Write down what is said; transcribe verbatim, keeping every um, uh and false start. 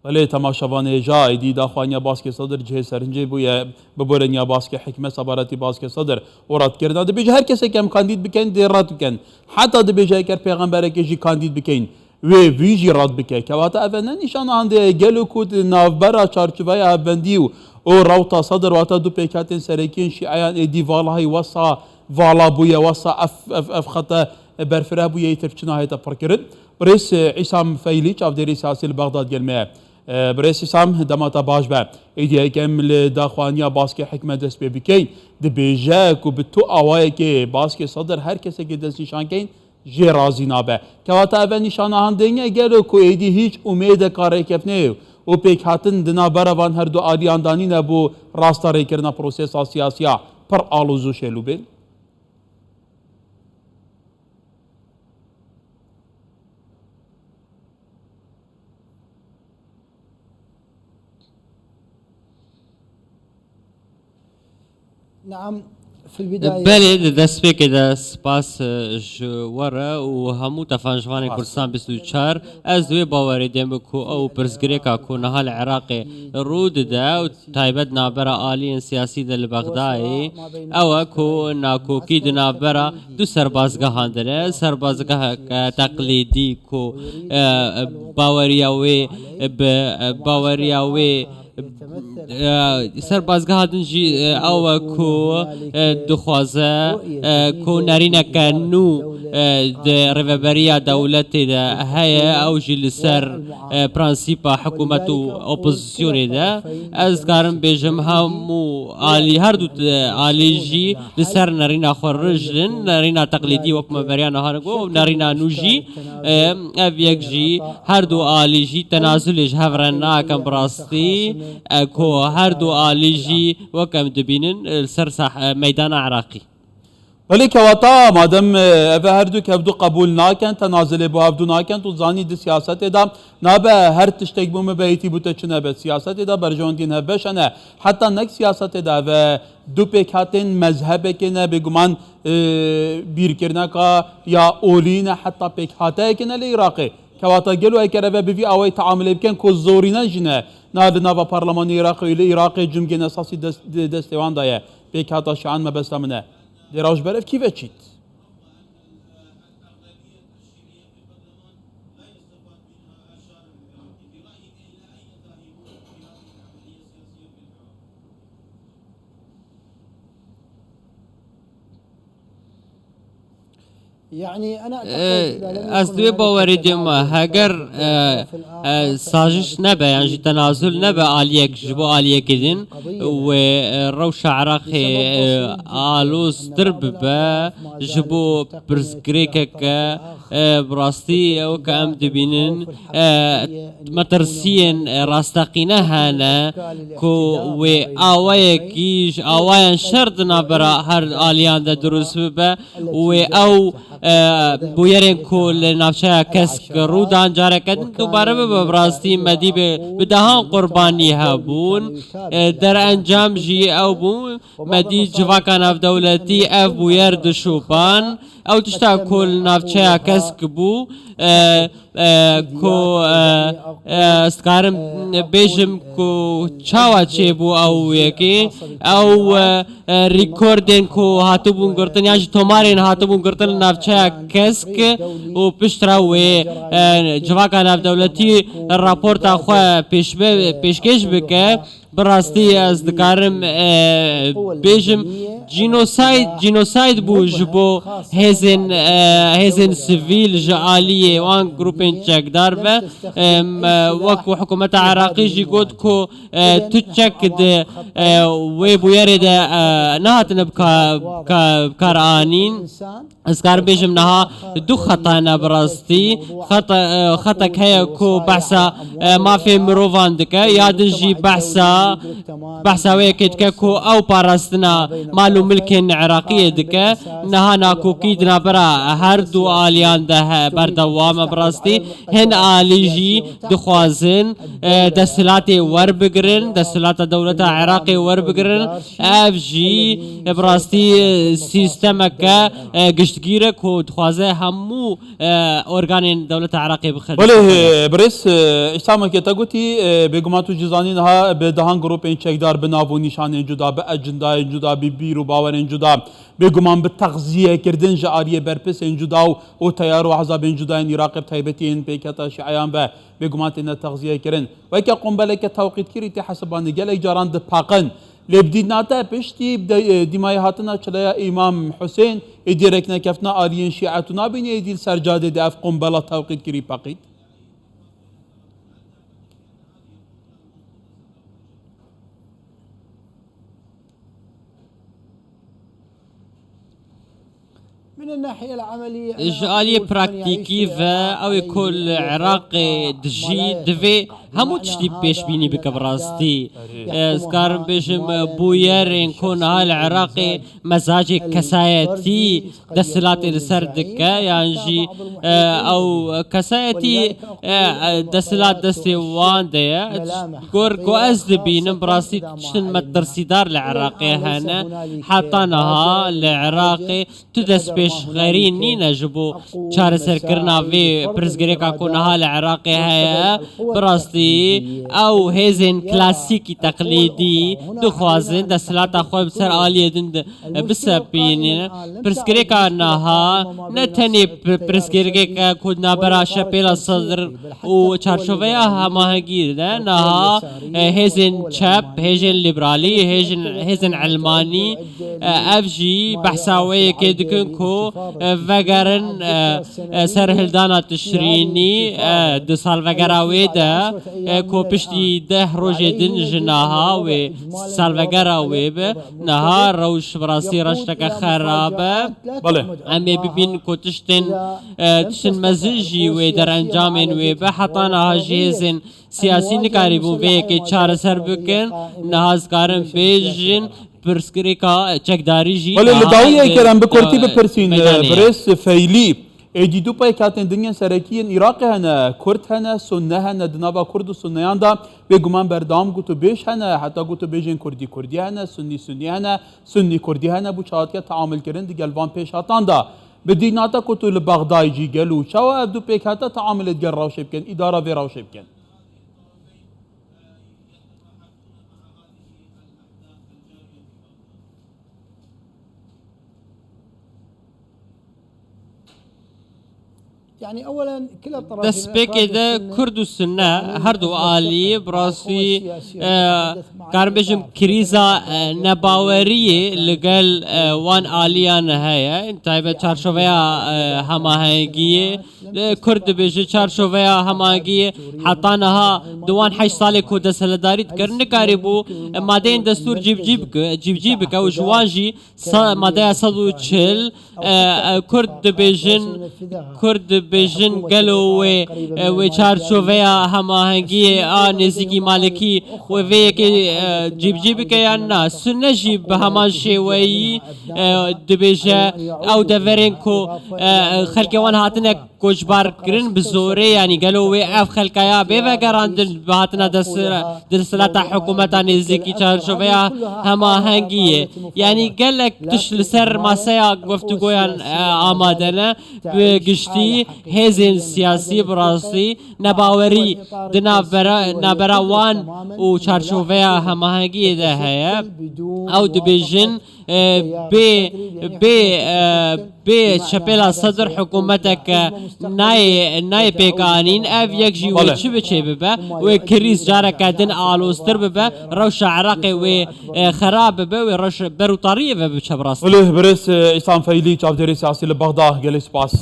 Belê, temaşevanê hêja, êdî daxwaniya Baskê Sedir cihê serinçê bûye. Bi boreniya Baskê Hikmet, sebaretî Baskê Sedir û redkirina, dibêje her kesek em kandîd bikin, dê red bikin. Heta dibêje eger pêxemberekê jî kandîd bikin, wê vî jî red bike. Kewata ev e ne nîşana hindê ye, gelo ku di navbera çarçoveya hevbendî û, û rewta Sedir, wata du pêkhatên serekiyên şîeyan êdî valahî wesa vala bûye, wesa ev, ev, ev xete berfireh bûye, îtir çi nahête pirkirin. Birêz, e, Îsam Feylî, çavdêrê siyasî li Bexdad gel me ye. E, birêz Îsam, dema te baş be. Êdî yek em li daxwaniya Baskê Hikmet dest pê bikeyn. Dibêje ku bi tu awayekê Baskê Sedir her kesekê destnîşan keyn, jê razî nabe. Kewata ev e nîşana hindê ye, gelo ku êdî hîç umêdeka rêkeftinê û pêkhatin di navbera van her du aliyan danîne bo rasta rêkirina prosesa siyasiya pir aloz û şêlûbêl? نعم، في البداية. Belê, di destpêkê de spas, e, ji we re û hemû tefanjivanên Kurdistan bîst û çar. Ez di wê bawerê de me ku ew pirsgirêka ku niha li Iraqê rû dide û taybet navbera aliyên siyasî de li Bexdayê, ew e ku nakokî di navbera du serbazgehan de ne, serbazgeheke teqlîdî ku, e, baweriya wê bi, e, baweriya wê, e, serbazgeha din jî, e, ew e ku, e, dixwaze, e, ku nerîneke nû, e, di rêveberiya dewletê de heye, ew jî li ser, e, prensîpa hikûmet û opozisyonê de. Ez dikarim bêjim hemû alî, her du, e, alî jî li ser nerîna xwe rijin, nerîna teqlîdî wek me beriya niha got, nerîna nû jî, e, ev yek jî her du alî jî tenazulê ji hev re nakin bi rastî, e, ku her du alî jî wek em dibînin, e, li ser sah-, e, meydana Iraqî. Belê, kewata madem, e, ev her du hevdu qebûl nakin, tenazulê bo hevdu nakin, tu zanî di siyasetê de nabe her tiştek bo me beytî bo te çi nebe. Siyasetê de berjewendiyên hevbeş hene. Heta nek siyasetê de ev du pêkhatên mezhebekê ne, bêguman, e, bîrkirineka ya olî ne, heta pêkhateyekê ne li Iraqê. Kewata gelo eger eve bi vî awayî teamulê bikin ku zorîne jî ne, na li nava parlemanê Iraqê û li Iraqê cumgên esasî dest, di destê wan de ye. Pêkhata şian mebesta min e. Dê raw ji ber ev kî veçît? Ez di wê bawerê de me, heger, e, e, sajiş nebe, yan jî tenazul nebe aliyek ji bo aliyekê din, wê, e, rewşa Iraqê, e, aloztir bibe, ji bo pirsgirêkeke, e, bi rastî ew ke em dibînin, e, metirsiyên, e, rasteqîne hene ku wê awayekî ji awayan şer di navbera her aliyan de dirust bibe û wê ew, e, bûyerên ku li navçeya Kesk rû dan careke din dubare bibe. Bi rastî me dî bi, bi dehan qurbanî hebûn. E, derencam jî ew bû. Me dî civaka navdewletî ev bûyer dişopan. Ew tişta ku li navçeya Kesk bû, e, e, ku, e, e, ez dikarim bêjim ku çawa çêbû ew yekê, ew, e, e, rîkordên ku hatibûn girtin, yan jî tomarên hatibûn girtin li navçeya Kesk û piştre wê, e, civaka navdewletî raporta xwe pêşbe-, pêşkêş bike. Bi rastî ez dikarim, e, bêjim, jînosayd, jînosayd bû ji bo hêzên, e, hêzên sivîl ji aliyê wan grûpên çekdar ve. Em, e, wek ku hikûmeta Iraqî jî got ku, e, tu çek di, e, wê bûyerê de, e, nehatine bika-, bika-, bikaranîn. Ez karim bêjim niha du xeta ne bi rastî. Xeta, e, xetek heye ku behsa, e, mafê mirovan dike, ya din jî behsa, behsa wê yekê dike ku ew parastina mal û milkên Iraqiyê dike. Niha nakokî di navbera her du aliyan de he-, berdewam e bi rastî. Hin alî jî dixwazin, e, desthilatê werbigirin, desthilata dewleta Iraqê werbigirin. Ev jî, e, bi rastî, e, sîstemeke, e, giştgîr e ku dixwaze hemû, e, organên dewleta Iraqê bixe. Belê, e, birêz, e, Îslameke te gotî, e, bêguman tu jî zanî niha bi dehan grûpên çekdar bi nav û nîşanên cuda, bi ecindayên cuda, bi bîr û bawerên cuda, bêguman bi texziyekirdin ji aliyê berpirsên cuda û, û teyar û ehzabên cuda yên Iraqê, bi taybetî yên pêketa şîeyan ve bêguman têne texziyekirin. Weke qombeleke tewqîtkirî tê hesibandin, gelek caran dipaqin. Lê bi dîtina te piştî de-, dîmayî hatina çileya Îmam Husên êdî rêknekeftina aliyên şîe tu nabînî êdî li ser cadê de ev qombela tewqîtkirî peqît? Ji aliyê praktîkî ve ew ê ku li Iraqê dijî, divê hemû tiştî pêşbînî bike bi rastî. Ez karim bêjim, bûyerên ku niha li Iraqê mezacê kesayetî desthilatê li ser dike, yan jî, e, ew kesayetî, e, e, desthilat destê wan de ye. Gor ku ez dibînim, bi rastî tiştin metirsîdar li Iraqê hene. Heta niha li Iraqê tu destpêşxerî nîne ji bo çareserkirina vê pirsgirêka ku niha li Iraqê heye. Bi rastî ew hêzên klasîkî teqlîdî dixwazin desthilata xwe bi ser aliyê din de bisepînin. Pirsgirêka niha ne tenê pi-, pirsgirêkek e ku di navbera Şepêla Sedr û çarçoveya hemahengî de niha, e, hêzên çep, hêzên lîberalî, hêzên, hêzên elmanî, e, ev jî behsa wê yekê dikin ku, e, vegerin, e, e, serhildana Tişrînî, e, di salvegera wê de, e, ku piştî deh rojê din ji niha wê salvegera wê be. Niha rewş bi rastî reşteke xerab e. Belê. Em ê bibînin ku tiştên, e, tiştên mezin jî wê derencamên wê be. Heta niha jî hêzên siyasî nikarîbûn vê yekê çareser bikin. Niha ez karim bêjin pirsgirêka çekdarî jî Belê, li dawiyê kerem bi kurtî bipirsîn, birêz Feylî. Êdî du pêkhatên din yên serekî yên Iraqê hene, Kurd hene, Sunne hene, di nava Kurd û Sunneyan de bêguman berdewam gotûbêj hene, heta gotûbêjên Kurdî Kurdî hene, Sunnî Sunnî hene, Sunnî Kurdî hene, bû çawa dike teamilkirin digel van pêşhatan de. Bi dîtina te ku tu li Bexdayê jî gel û çawa ev du pêkhate teamilê digel rewşê bikin, îdara vê rewşê bikin? Destpêkê de Kurd û Sunne her du alî bi rastî, e, karim bêjim krîza, e, nebaweriyê li gel, e, wan aliyan heye. Taybet çarçoveya, e, hemahengiyê. Kurd dibêje çarçoveya hemahengiyê heta niha di wan heşt salê ku desthilatdarî dikir, nikarîbû madeyên destûr cîbicî bike, cîbicî bike û ji wan jî sa-, madeya sed û çil, e, e, Kurd dibêjin, Kurd dibêjin gelo wê, e, wê çarçoveya hemahengiyê a nêzîkî Malikî wê vê yekê, e, cîbicî bike yan na? Sunne jî bi heman şêweyî, e, dibêje ew deverên ku, e, xelkê wan hatine koçbar kirin bi zorê, yanî gelo wê ev xelkaya bê vegerandin bi hatina dest-, desthilata hikûmeta nêzîkî çarçoveya hemahengiyê. Yanî gelek tişt li ser maseya guftûgoyan, e, amade ne. Bi giştî hêzên siyasî bi rastî nebawerî di navbera, navbera wan û çarçoveya hemahengiyê de heye. Ew dibêjin, e, bê, bê, e, bê Şepêla Sedr hikûmeteke nayê, nayê pêkanîn. Ev yek jî wê Belê. çi biçê bibe, wê krîz careke din aloztir bibe, rewşa Iraqê wê, e, xerab bibe, wê rewş berûtariyê ve biçe bi rastî. Belê, birêz, e, Îslam Feylî, çavdêrê siyasî li Bexda, gelê spas.